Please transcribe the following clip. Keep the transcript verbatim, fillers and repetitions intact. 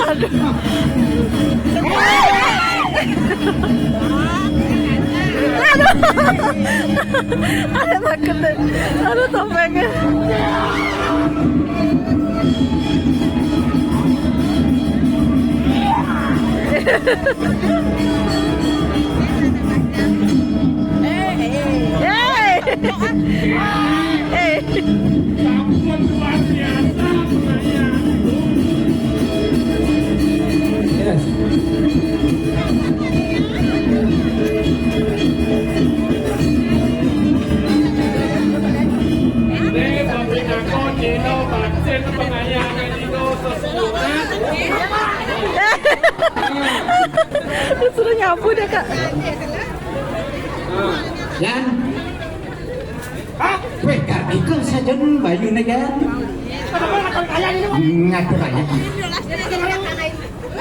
Aduh. Aduh. Ada takut deh. Aduh, topengnya. Hei. Hei. Yes. Suruh nyapu deh, Kak. Yan. Weh, Kak, ikut saja dulu Bayu nih, Yan. Ngatur aja.